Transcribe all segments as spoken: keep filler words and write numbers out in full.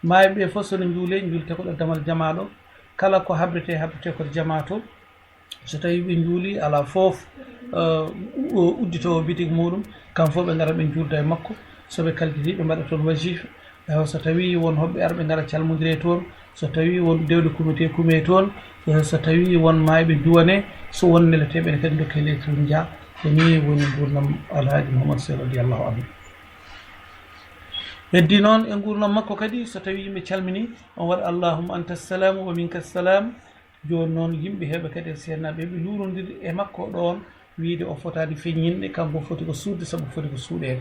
Maayɓe ɓe fof, so no njuulee, njuultee ko ɗo damal jamaa ɗo. Kala ko habrete, habrete ko jamaa to. So tawii ɓe njuulii, alaa fof, eh, u-, udditoowo bitig muɗum, kam fof ɓe ngara ɓe njuulda e makko. So ɓe kalkitii, ɓe mbaɗa toon wajifa. Eh, so tawii won hoɓɓe ara, ɓe ngara calmondire toon. So tawii won dewɗe kumetee, kumee toon. Eh, so tawii won maayɓe, duwanee. So won neleteeɓe ne kadi, ndokkee leydi tun, njaha. Ko nii woni nguurndam Alhaaji Muhammad Sey radiyallahu anhu. Heddii noon e nguurndam makko kadi, so tawii yimɓe calminii, on waɗa allahumma anta salaamu wa minka salaam. Jooni noon, yimɓe heewɓe kadi e seernaaɓe heewɓe luurondiri e makko ɗoon, wiyde o fotaani feññinde, kanko foti ko suuɗde sabu foti ko suuɗeede.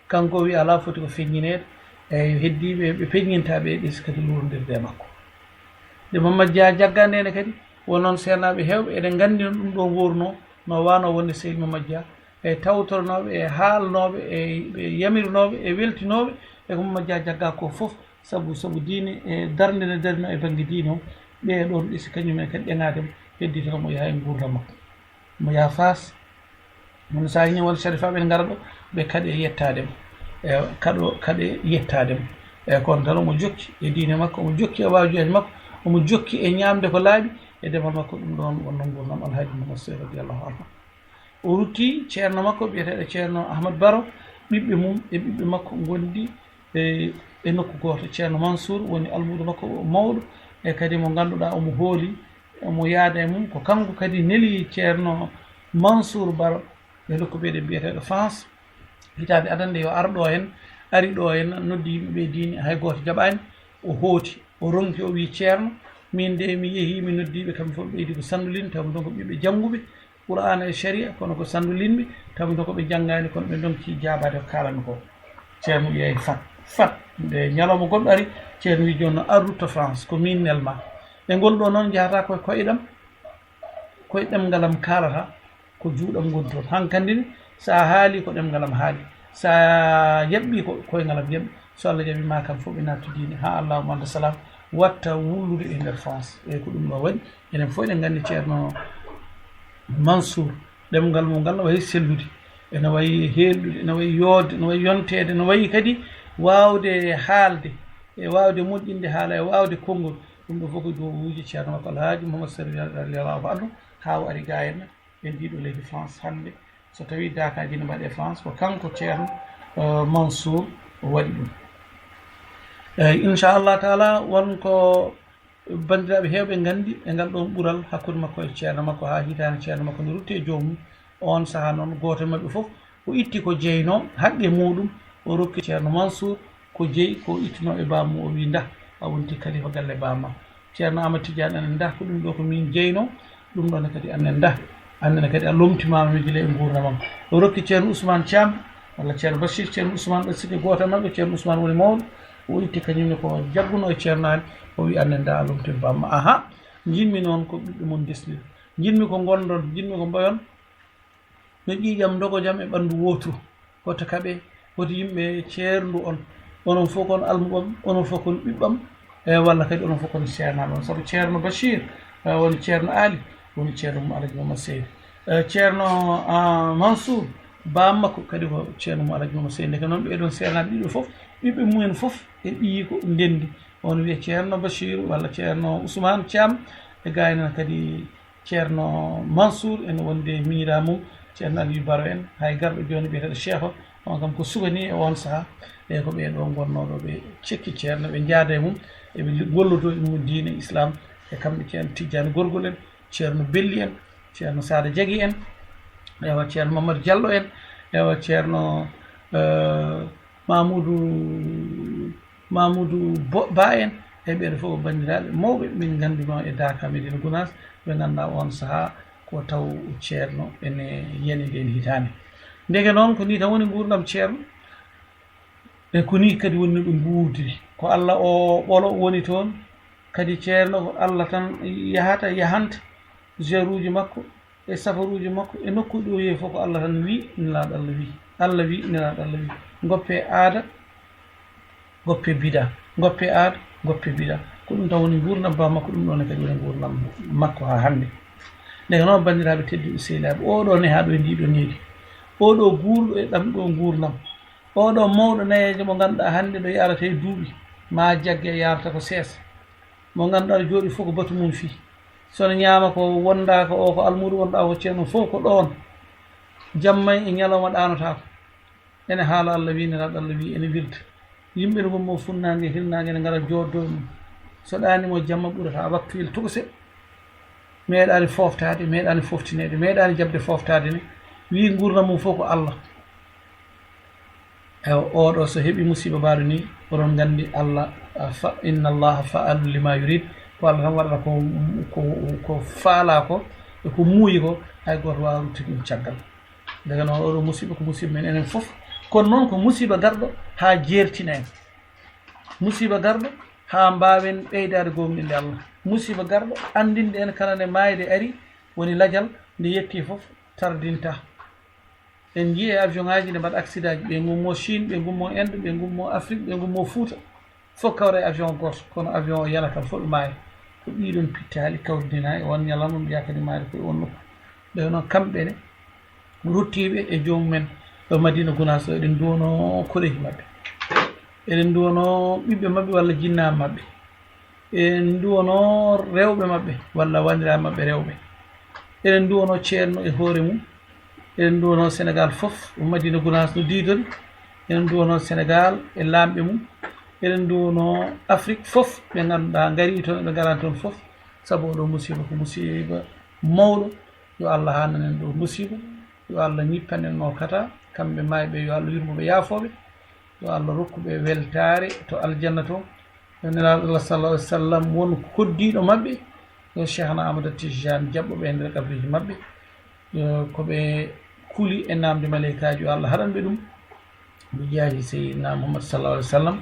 Kanko o wiyi alaa, foti ko feññineede. Eeyo, heddiiɓe ɓe peññintaa ɓe, ɓe si kadi luurondirde e makko. Nde Mamad Dia jaggaa ndee ne kadi, won noon seernaaɓe heewɓe eɗen nganndi no ɗum ɗoon woorunoo, no waanoo wonde Seydi Mamad Dia, e tawtoronooɓe, e haalnooɓe, e ɓe yamirinooɓe, e weltinooɓe e ko Mamad Dia jaggaa ko fof, sabu, sabu diine, e darnde nde darinoo e bannge diine o, ɓee ɗoon ɓe si kañum en kadi ƴeŋaade mo, heddii tan omo yaha e nguurndam makko. Omo yaha Faas. Won saahi ne, won sarifaaɓe ne ngara ɗo, ɓe kaɗe yettaade mo. E kaɗo, kaɗe yettaade mo. E kono tan omo jokki e diine makko, omo jokki e waajuuji makko, omo jokki e ñaamde ko laaɓi, e demal makko. Ɗum ɗoon wonnoo nguurndam Alhaaji Muhammad Sey radiyallahu anhu. O rutti ceerno makko biyeteeɗo Ceerno Ahmad Baro, ɓiɓɓe mum e ɓiɓɓe makko ngondi e, e nokku gooto. Ceerno Mansour woni almuudo makko mawɗo, e kadi mo ngannduɗaa omo hooli, omo yaada e mum. Ko kanko kadi neli Ceerno Mansour Baro e nokku meɗen biyeteeɗo France. Hitaande adannde yo ar ɗo en, ari ɗo en, noddi yimɓe ɓe diine, hay gooto jaɓaani. O hooti, o ronki, o wii, "Ceerno, min de mi yehii, mi noddii ɓe, kamɓe fof ɓe ɓeydi ko sandulin, taw ɗon ko ɓiɓɓe jannguɓe Qur'aana e Shari'a, kono ko sandulinɓe, taw ɗon ko ɓe janngaani, kono ɓe ndonki jaabaade ko kaalami ko." Ceerno yehi fat, fat. Nde ñalawma goɗɗo ari, Ceerno wii, "Jooni noon ar rutto France, ko min nelmaa. E ngol ɗo noon njahata ko e koyɗam, koye ɗemngal am kaalata, ko juuɗam woni toon. Hankandi ne, so a haali, ko ɗemngal am haali. So a yaɓɓi, ko koyngal am yaɓɓi. So Allah jaɓi ma kam fof, ɓe nattu diine, haa Allah mo anda salam, watta wullude e nder France." E ko ɗum ɗo waɗi. Enen fof eɗen nganndi Ceerno Mansour, ɗemngal mum ngal no wayi sellude, ene wayi heelɗude, ene wayi yoodde, ene wayi yonteede, ene wayi kadi waawde haalde, e waawde moƴƴinde haala, e waawde konngol. Ɗum ɗo fof ko duwawuuji Ceerno makko Alhaaji Muhammad Sey radiyallahu anhu, haa o ari ga en e ndii ɗo leydi France hannde. So tawii daakaaji ne mbaɗee France, ko kanko Ceerno, eh, Mansour waɗi ɗum. Eeyi, inchallah taala, won ko banndiraaɓe heewɓe nganndi e ngal ɗoon ɓural hakkunde makko e ceerno makko, haa hitaande ceerno makko nde rutti e joomum. Oon sahaa noon, gooto e maɓɓe fof, o itti ko jeynoo haqqe muuɗum, o rokki Ceerno Mansour ko jeyi, ko ittunoo e bammum, o wii, "Ndah, a wonti kalifa galle bammam." Ceerno Amadou Tidiane, anen ndah, ko ɗum ɗo ko min jeynoo, ɗum ɗoon kadi anen ndah, anen kadi a lomtimaama mi gila e nguurndam am. O rokki Ceerno Ousmane Thiam, walla Ceerno Bachir, Ceerno Ousmane, ɗo sikki gooto e maɓɓe, Ceerno Ousmane woni mawɗo, o itti kañum ne ko jaggunoo e ceernaani, o wii, "Anen ndah, a lomtiima bamma." Aha, njiɗmi noon ko ɓiɓɓe mon ndesnir, njiɗmi ko ngondon, njiɗmi ko mbayon no ƴiiƴam ndogojam e ɓanndu wootru. Hoto kaɓe, hoto yimɓe ceerndu on. Onon fof kon almuɓam, onon fof kon ɓiɓɓam, e walla kadi onon fof kon ceernaaɓe on. Sabu Ceerno Bachir, eh, woni Ceerno Ali, woni Ceerno mum Alhaji Mamad Seydi. Eh, Ceerno, ah, Mansour, baam makko kadi ko Ceerno mum Alhaji Mamad Seydi. Ndeke noon ɓee ɗoon seernaaɓe ɗiɗo fof, ɓiɓɓe mumen fof e ɓiyiiko ndenndi. On wiya Ceerno Bachir walla Ceerno Ousmane Thiam, e gaynan kadi Ceerno Mansour ene wondi e miñiraa mum, Ceerno Aliou Baro en, hay garɗo jooni biyeteeɗo Cheikh o, on kam ko suka nii e oon sahaa, e ko ɓee ɗoo ngonnoo ɗo, ɓe cekki Ceerno, ɓe njaada e mum, eɓe li-, gollodoo e mum diine Islam, e kamɓe Ceerno Tijjaani Gorgol en, Ceerno Belli en, Ceerno Saada Jagi en, ewa Ceerno Mamadou Diallo en, ewa Ceerno, eh, Mamoudou, Mamoudou Bo-, Ba en, e ɓeeɗo fof ko banndiraaɓe mawɓe min nganndunoo e Daaka Médina Gounass, ɓe ngannduɗaa oon sahaa ko taw ceerno ene yani ndeen hitaande. Ndeke noon ko nii tan woni nguurndam ceerno, e ko nii kadi woni no ɓe nguurdiri. Ko Allah o ɓolo woni toon, kadi ceerno ko Allah tan yahata, yahanta, ziyaruuji makko, e safaruuji makko, e nokkuuji ɗo yehi fof ko Allah tan wii, Nelaaɗo Allah wii. Allah wii, Nelaaɗo Allah wii. Ngoppee aada, ngoppee bidaa. Ngoppee aada, ngoppee bidaa. Ko ɗum tan woni nguurndam baam makko, ɗum ɗoon ne kadi woni nguurndam makko haa hannde. Ndeke noon, banndiraaɓe tedduɓe sehilaaɓe, oo ɗoo nehaaɗo e ndii ɗoo nehdi, oo ɗoo guurɗo e ɗam ɗoo nguurndam, oo ɗoo mawɗo nayeejo mo ngannduɗaa hannde no yarata e duuɓi, Ma jagge yarata ko seesa. Mo ngannduɗaa aɗa jooɗi fof ko batu mum fii. So no ñaama ko wondaaka o, ko almuudo wonɗaa ko ceeno fof ko ɗoon. Jamma e ñalawma ɗaanotaako. Ene haala Allah wi, nelaaɗo Allah wi, ene wirda. Yimɓe no ngummoo funnaange, hirnaange, ne ngara jooddoo ɗum. So ɗaani mo jamma ɓurata waktu il tokose. Meeɗaani fooftaade, meeɗaani fooftineede, meeɗaani jaɓde fooftaade ne. Wi nguurndam mum fof ko Allah. Ewa, oɗo so heɓi musiba mbaɗo ni, oɗon nganndi Allah, a, fa, inna Allaha fa'alu lima yurid. Ko Allah tan waɗata ko, ko, ko faala ko, e ko muuyi ko, hay gooto waawa ruttude ɗum caggal. Daga noon oɗo musiba ko musiba men enen fof. Kono noon ko musiba garɗo haa jeertina en. Musiba garɗo haa mbaawen ɓeydaade gomɗinde Allah. Musiba garɗo anndinde en kala nde maayde ari, woni lajal nde yetti fof tardinta. En njii e avion ŋaaji ne mbaɗa accident ji, ɓe ngummoo Chine, ɓe ngummoo Inde, ɓe ngummoo Afrique, ɓe ngummoo Fuuta. Fof kawra e avion gooto, kono avion o yana kam fof ɓe maaya. Ko ɗiɗon pittaali kawridinaa e on ñalawma mbiyaa kadi maayde ko e on nokku. Ɓe noon kamɓe ne ruttiiɓe e joomum en ɗo Madina Gunaas ɗo, eɗen nduwanoo koreeji maɓɓe. Eɗen nduwanoo ɓiɓɓe maɓɓe walla jinnaaɓe maɓɓe. Eɗen nduwanoo rewɓe maɓɓe walla wanndiraaɓe maɓɓe rewɓe. Eɗen nduwanoo ceerno e hoore mum. Eɗen nduwanoo Senegaal fof, Madina Gunaas no diidori. Eɗen nduwanoo Senegaal e laamɓe mum. Eɗen nduwanoo Afrik fof, ɓe ngannduɗaa ngarii toon, ɓe ngaraani toon fof. Sabu oɗo musiba ko musiba mawɗo. Yo Allah haananen ɗo musiba. Yo Allah ñippanen mo kata. Kamɓe maayɓe, yo Allah yurmo ɓe, yaafoo ɓe. Yo Allah rokku ɓe weltaare to aljanna to. Yo Nelaaɗo Allah sallallahu alaihi wasallam won koddiiɗo maɓɓe, yo Cheikhna Ahmada Tijaan jaɓɓo ɓe e nder kabriji maɓɓe. Yo ko ɓe kuli e naamde maleykaaji, yo Allah haɗan ɓe ɗum. Bi jaahi Seydina Muhammad sallallahu alaihi wasallam.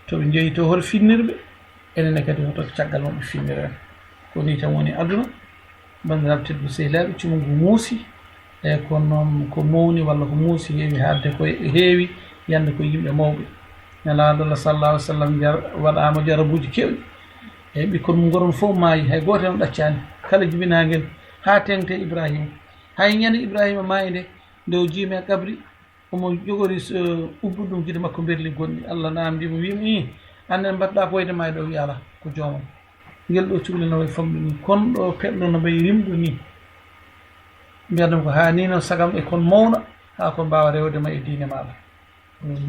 To ɓe njeyi to, hoto finnir ɓe. Enen ne kadi, hoto caggal maɓɓe finnir en. Ko nii tan woni aduna. Banndiraaɓe tedduɓe sehilaaɓe, cumu ngu muusi. Eyi, kono noon ko mawni walla ko muusi heewi haaɗde ko heewi yande ko yimɓe mawɓe. Nelaaɗo Allah sallallahu alaihi wasallam jar-, waɗaama jarabuuji keewɗi. Eyi, ɓikkon mum ngoron fof maayi, hay gooto heen ɗaccaani. Kala jibinaangel haa teeŋti Ibrahima. Hay ñande Ibrahima maayi nde, nde o jiimi e qabri, omo jogori so, ubbude ɗum gite makko mberli gonɗi. Allah naamndii mo, wii mo, "Ii, aan ne mbaɗɗaa ko wayde maayde?" O wii, "Alaa, ko joomam." Ngel ɗo cukalel no wayi famɗude nii, kon ɗo peɗɗo no mbayi rimɗo nii. Mbiyaten ko haa nii noon sagam e kon mawna, haa kon mbaawa rewde ma e diine maaɗa.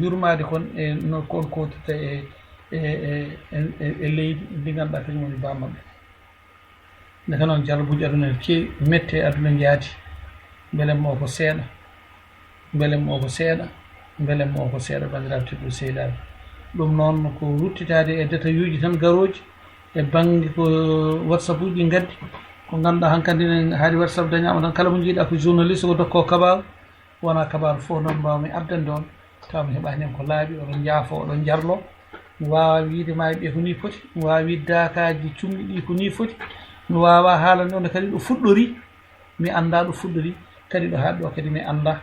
Yurmaade kon e no kon kootirta e, e, e, e, e leydi ndi ngannduɗaa kañum woni baaba maɓɓe. Ndeke noon jarabuuji aduna ne keewi, mette aduna njaati. Mbele mo ko seeɗa, mbele mo ko seeɗa, mbele mo ko seeɗa, banndiraaɓe tedduɓe sehilaaɓe. Ɗum noon ko ruttitaade e détail uji tan garooji e bannge ko WhatsApp uji ngaddi. Ko ngannduɗaa hankadi ne haadi WhatsApp dañaama tan, kala mo njiiɗaa ko journaliste ko dokkoo kabaaru. Wonaa kabaaru fof noon mbaawmi addande on, tawa mi heɓaani heen ko laaɓi, oɗon njaafoo, oɗon njarloo. Mi waawaa wiyde maayɓe ko nii foti, mi waawaa wiyde daakaaji cuŋɗi ɗi ko nii foti. Mi waawaa haalande on kadi ɗo fuɗɗorii, mi anndaa ɗo fuɗɗorii, kadi ɗo haaɗi ɗo kadi mi anndaa.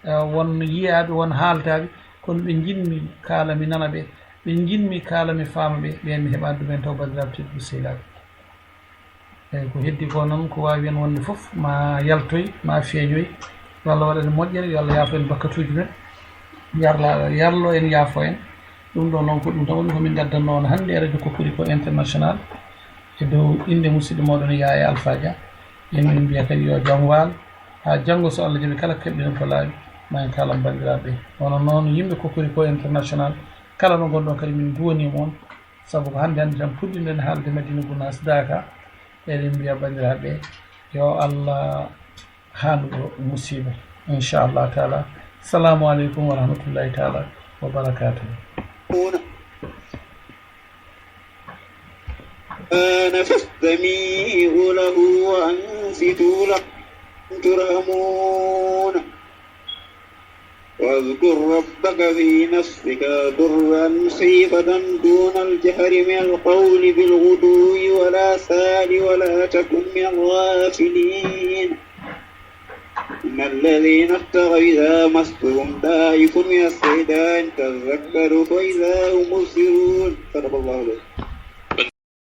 Eh, won yiyaaɓe, won haaltaaɓe, kono ɓe njiɗmi kaala mi nana ɓe, ɓe njiɗmi kaala mi faama ɓe, ɓeen mi heɓaani ɗum en taw, banndiraaɓe tedduɓe sehilaaɓe. Eyi, ko heddi ko noon, ko waawi heen wonde fof, ma yaltoy, ma feeñoy. Yo Allah waɗan en moƴƴere, yo Allah yaafo en bakkatuuji men. Yarla-, yarlo en, yaafo en. Ɗum ɗo noon ko ɗum tan woni ko min ngaddanno on hannde e Radio Kokoriko International e dow innde musidɗo mooɗon Yaya Alpha Dia. Emin mbiya kadi yo jam waal. Haa janngo so Allah jaɓi kala keɓɗen ko laaɓi, ma en kaalan banndiraaɓe. Wano noon yimɓe Kokoriko International, kala no ngonɗon kadi min nduwaniima on. Sabu ko hannde hannde tan puɗɗiɗen haalde Madina Gunaas Daaka. Eɗen mbiya banndiraaɓe, yo Allah haandu ɗo musiiba. Inchallah taala. Salaamu aleykum wa rahmatullahi taala wa barakaatuhu. آن فاستميعوا له وأنصتوا لعلكم ترحمون. واذكر ربك في نفسك تضرعا خيفة دون الجهر من القول بالغدو والآصال ولا تكن من الغافلين. إن الذين اتقوا إذا مسهم طائف من الشيطان تذكروا فإذا هم مبصرون. صدق الله العظيم.